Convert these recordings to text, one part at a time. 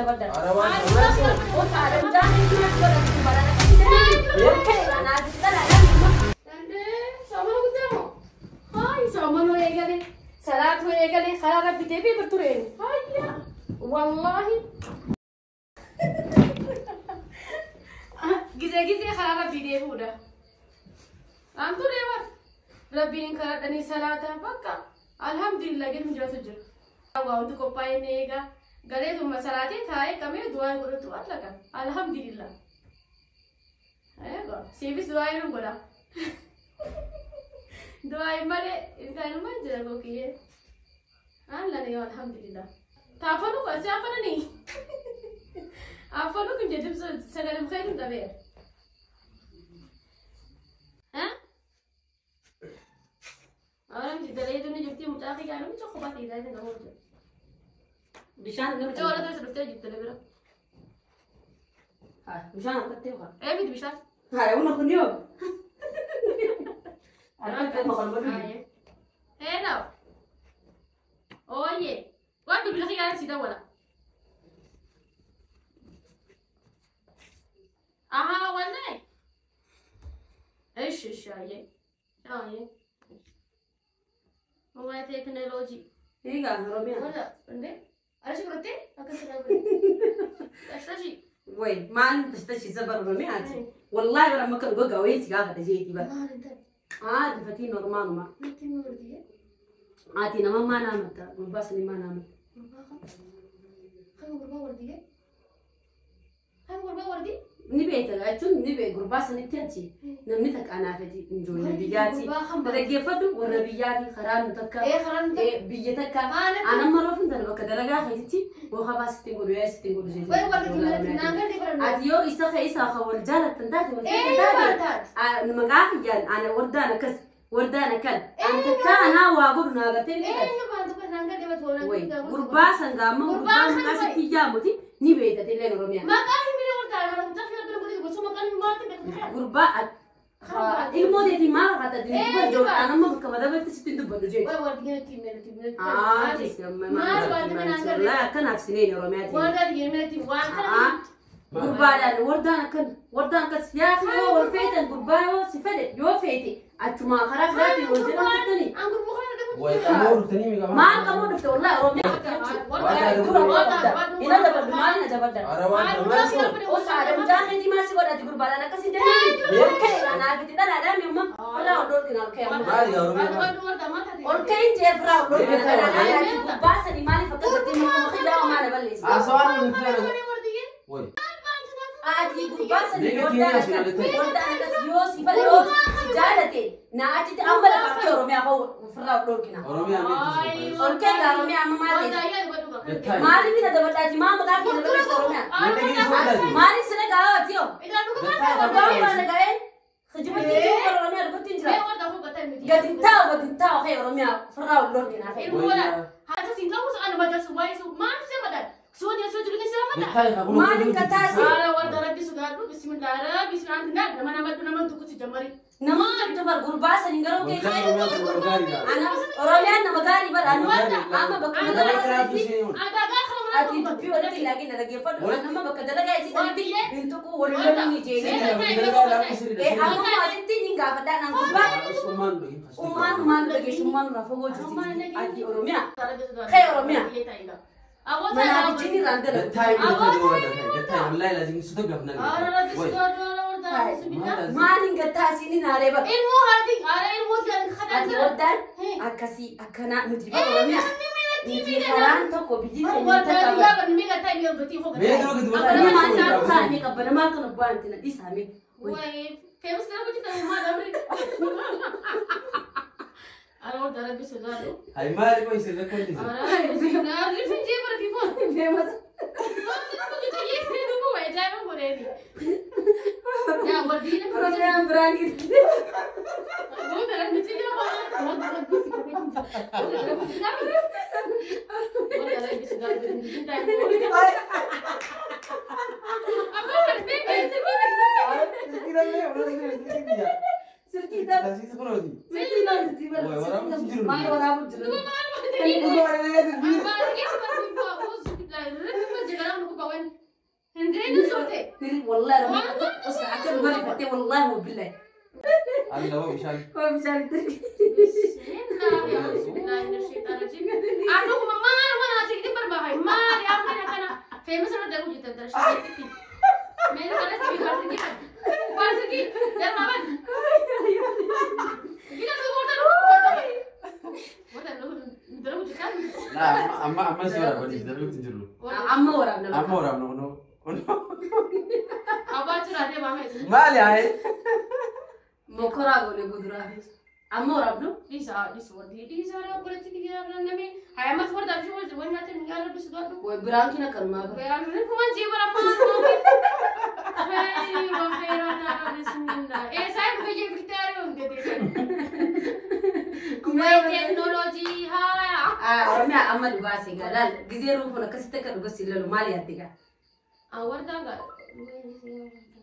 dabadda. Osaadha mucaan inni godhatu gurbaadhaan akkasii jedhanii ol ka'e anaaf dhalaadhaan. Soomana guddaa moo? Hayi soomana eegale salaatu eegale karaa rabbi deebi'ee birtureeni. Hayya wallaahi. Gizee gizee karaa rabbi deebi'uudha. Aan turee bar rabbiin karadhanii salaata bakka alhamdulillah jedhu jiraatu jira. Waa wanti qophaa'ee ni eega galeetuma salaatee taa'ee qabee du'aa godhatu allaqa alhamdulillah. Eega siifis du'aa nu godha. Du'aa malee ilkaanuma jira gokiyyee. Allan yoo alhamdulillah. Taafanu si afananii. Afanu kun jedhu sagalee mukeetu dhabeera. Ahora mi dalai ni jirti mucaa fi gaara mucaa kophaa ta'e taa'ee nama hojjetu. Bishaan Mucaa warra ta'e dhuftee jirti bira. Bishaan harkatti yookaan. Ee miti bishaan. Haa una kun yoo. Harkatti maqaan godhu. Hello. Oye. Waan bilbila kee gaara si dawwala. Ahaa wallahi. Ishi ishi ayyee. Ayyee. Waa'ee teekinooloojii. Egaa Oromiyaa. Wala እንዴ አረሽ ብረቴ አከሰራ ብረ አሽታሺ Way maal tashi zabar Oromiyaati. Wallahi bara makka gogaa wayii si gaafata jeeti bara. ማን እንተ Haa difatii normaaluma. እንት ምርዲየ Ati nama maa naamatta gurbaa sanii maa naamatta. ጉርባ ከም ጉርባ ወርዲየ ከም ጉርባ ወርዲ Ni beekta jechuun ni beek gurbaa sanitti achi namni takka anaafati ijoollee biyyaati. Dhaggeeffadhu warra biyyaati karaa nu takka ee karan biyya takka ማለት anamma roofin tana bakka dalagaa keetitti booka baas ittiin godhu yaa ittiin godhu ወይ ወርዲ ማለት ናንገር ዲፈረ Ati yoo isa keessa ka wal jaalattan taate wal ee feetan taate ባርታት maqaa kiyyaan ana wardaan akkas wardaan akkan an takka anaa waa godhu naa gartee ni ee beekta. ባንቱ ናንገር ዲፈረ ሆነ Way gurbaa san gaamma Gurbaa gurbaa kan maqaa sitti yaamuti ni beekta illee Oromiyaa. ማቃ ሚለ ወርዳ ሙጫ ፊ ረብ ጉዲ ጎሶ ማቃ ማት ደክ Gurbaa ilmoo teetii maal kakata dubbadhu anamma bakka madabatti sitti dubbadhu jechuudha. ወይ ወርዲ ቲሜ ቲሜ Aatis wallahi akkanaaf sineen Oromiyaati. ወርዳ ቲሜ ቲሜ ዋን Gurbaadhaan wardaan akkan wardaan akkas yaa yoo wal feetan gurbaa yoo si fedhe yoo feete achuma karaa karaatiin wal jedhan turtanii. Maal qabuu dhufte wallahi Oromiyaa dura qabda. Ina dabadhu maal na dabadda. Osaadha mucaa keetii maal si godhati gurbaadhaan akkasii jedhanii ol ka'e anaaf itti dhalaadhaan amma firraa ol dhoorkina ol ka'e amma. Ol ka'in jee firraa ol dhoorkina dhalaadhaan gurbaa sanii maaliif akkas jettee maqaa xiyyaa maal balleessa. Ati gurbaa sanii wardaan akkas wardaan akkas yoo si fedhe yoo si jaalate na achitti amma lafa akka Oromiyaa koo firraa ol dhoorkina. Ol ka'e Oromiyaa amma maal ta'e? Maaliif na dabadhaati maa maqaa kee na balleessa Oromiyaa? Maaliif si dhaga'a ati yoo? Gurbaan maal dhaga'ee? Kijibatti jiru bara Oromiyaa dhugutti hin jira. Gadi taa'u gadi taa'u kee Oromiyaa firraa ol dhoorkina kee. Maaliif kattaasi? Nama jabbar gurbaa sanii garuu kee ana Oromiyaan nama gaarii bara anu amma bakka dalagaa sanitti ati dubbii walitti ilaakin na dhaggeeffadhu nama bakka dalagaa isii sanitti hin tuqu wal loluu ni jeeni. Amma asitti hin gaafadhaan an gurbaa ummaan maal dhageessu ummaan irraa fagoo jirti ati Oromiyaa kee Oromiyaa manaa fi jinni irraan dalagu. Maaliin gattaasiin naaree bara. Ati wardaan akkasii akkanaa nuti bara Oromiyaa nuti karaan tokko biyyi keenya takka bara. Maaliin taa'anii qabbanamaa kana bu'aan itti na dhiisaame. Oromiyaan biraan jirti. Silkii ta'a. Silkii ta'a sitti bara. Maal waraabuu jiru? Wallahi akka dhugaa rifattee wallahi wabillahi. Alla hoo bishaan. Hoo bishaan itti. Anuma maal waan asii barbaahay maali amma kana feemisa irra daguu jirtan dara shaatitti. Mee kana si barsiki barsiki jarma ban. Gila tu borda lu. Borda lu dara jirtan. La amma amma si waraabanii dalaguutti hin jirru. Amma waraabna. Amma waraabna kunoo. Abbaa jira deemaa meeshaa. Maali haye? Mokoraa goone guduraa. Amma waraabnu? Dhiisa dhiisa warri dhiisa obboleetti biyya namni hayyamas warra fi warri wanni ati hin yaalladhu si godhu. Way biraankiin akkanumaa bara. Biraankiin kuma jee bara maal maal feeraan bismillah. Eessaa hin fayyee firtee ari'uun gadi. Way teeknooloojii haa. Oromiyaa amma dhugaa si gaa laal gizee ruufuun akkasitti akka dhugaa si lalu maal yaadde gaa? Wardaa gaa.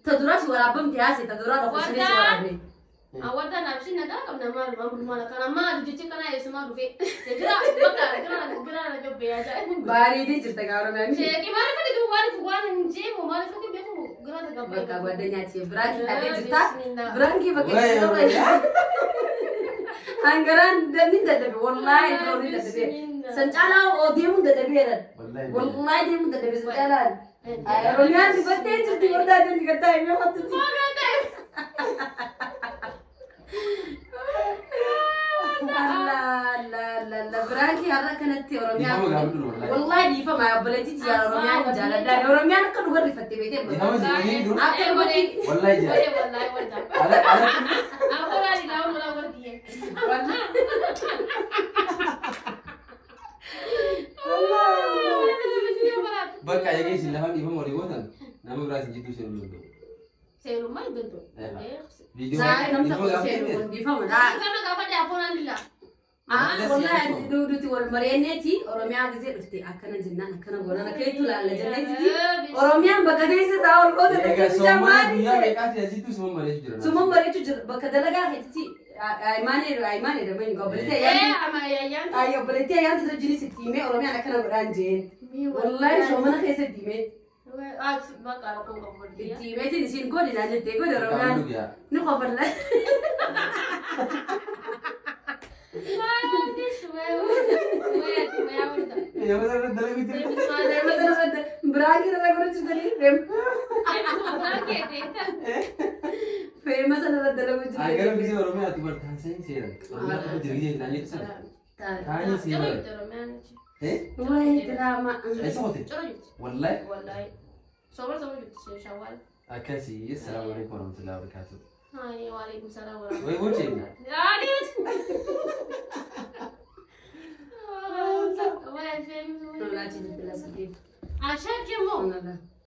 Ta duraas waraabamte haase ta duraa dhokosanii si waraabne. Awwadaa naaf nagaa qabna maal maal kana maal jechi kana eessumaa dhufe jira bakka gara na jobbee ajaa'ibu. Bareedee jirta gaa Oromiyaan. Sheeki maal fedhe waan waan hin jeemu maal fedhe beeku gara ta gabaa. Bakka gwaddanyaachi biraankii taatee jirta biraankii bakka itti ta'e. Hangaraan ni dadhabe wallaahi biroo ni dadhabe. San caalaa deemuun dadhabeera. Wallaahi deemuun dadhabe san caalaan. Oromiyaan dibattee jirti wardaa deemti gaddaa himee hotutti. Allah biraankii har'a kanatti Oromiyaan wallahi dhiifama obboleettii yaa Oromiyaan jaaladhaan Oromiyaan akka dhugaa rifattee beekee akka dhugatti Wallahi jaa. Wallahi wardaa. Ala ala. Afuraa ilaa walaa wardiyee. Bakka eegee isin lafaan dhiifama walii gootan nama biraas hin jidduu seenuu danda'u. Seerummaa hin danda'u. Saa namta seenu kun dhiifama dha. Kana gaafa dhiyaafoonaan lilla. Wallahi nuti wal mareenneeti Oromiyaa gisee dhufte akkana jennaan akkana goonaan akka jettu laalla jenneeti Oromiyaan bakka teesse taa ol qoota Egaa soomana guyyaa meeqaati asittuu suma mareechu jira. Suma mareechu jira bakka dalagaa keessatti Aymaanee dha obboleettii ayyaantu obboleettii ayyaantu jinis itti himee Oromiyaan akkana godhaan jeen. Wallahi soomana keessatti himee. Itti himeetiin isiin godhi naan jettee godhi Oromiyaan ni qofalla. Biraanki irra godhachuu dandii feema sana irra dalaguu jirti. Ay garuu gisee Oromiyaa ati bartaan seen seeran. Oromiyaa tokko jira gisee naan jettu sana. Taanii seeran. Wayi diraamaa. Eessa qote? Wallahi. Wallahi. Sobar sobar jirti shawwal. Akkasii assalaamu alaikum warahmatullahi wabarakatuh. Waalaikum salaam Way gochee. Ashakemo.